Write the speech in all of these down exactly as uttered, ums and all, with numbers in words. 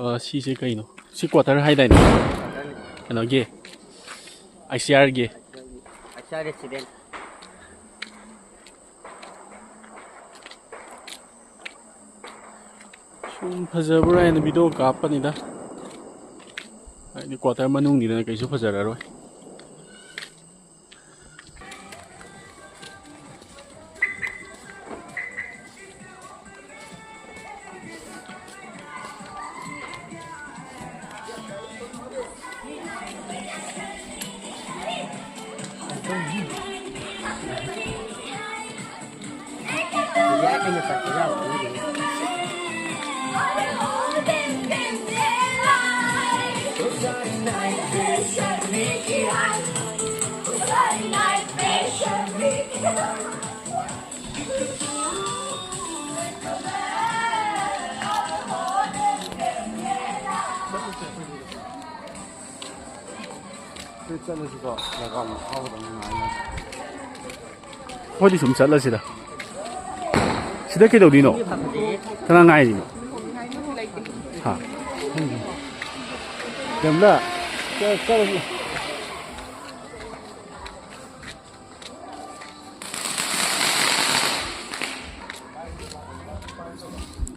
ꯑ, ꯁꯤꯁꯦ ꯀꯩꯅꯣ? ꯁꯤ quarter ꯍꯥꯏꯗꯥꯏꯅꯦ? Quarter ꯅꯤ꯫ ꯀꯩꯅꯣꯒꯤ, I C ꯑꯥꯔꯒꯤ꯫ I C R resident꯫ ꯁꯨꯝ ꯐꯖꯕ꯭ꯔꯥ ꯍꯥꯏꯅ video ꯀꯥꯞꯄꯅꯤꯗ꯫ ꯍꯥꯏꯗꯤ quarter ꯃꯅꯨꯡꯅꯤꯗꯅ ꯀꯩꯁꯨ ꯐꯖꯔꯔꯣꯏ꯫ ꯆꯠꯂꯁꯤꯀꯣ, ꯂꯩꯕꯥꯛ ꯐꯥꯎꯕꯗ ꯅꯨꯡꯉꯥꯏꯅꯤ꯫ ꯑꯩꯈꯣꯏꯗꯤ ꯁꯨꯝ ꯆꯠꯂꯁꯤꯗ꯫ ꯁꯤꯗ ꯀꯩꯗꯧꯗꯣꯏꯅꯣ? ꯀꯅꯥ ꯉꯥꯏꯔꯤꯅꯣ? ꯍꯥ? ꯀꯩꯝꯇ ꯆꯠ-, ꯆꯠꯂꯁꯤ꯫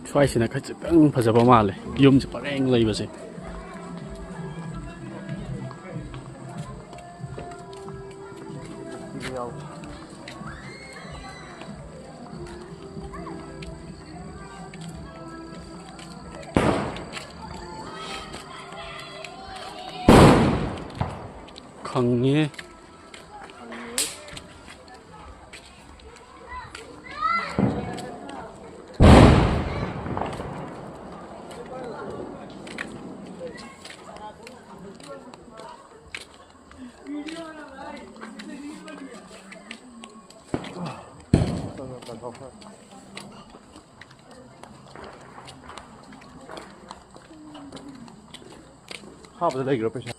ꯁ꯭ꯋꯥꯏꯁꯤꯅ ꯈꯖꯤꯛꯇꯪ ꯐꯖꯕ ꯃꯥꯜꯂꯦ, ꯌꯨꯝꯁꯦ ꯄꯔꯦꯡ ꯂꯩꯕꯁꯦ꯫ ꯈꯪꯉꯦ꯫ ꯍꯥꯞꯄꯗ ꯂꯩꯈ꯭ꯔꯣ ꯄꯩꯁꯥ꯫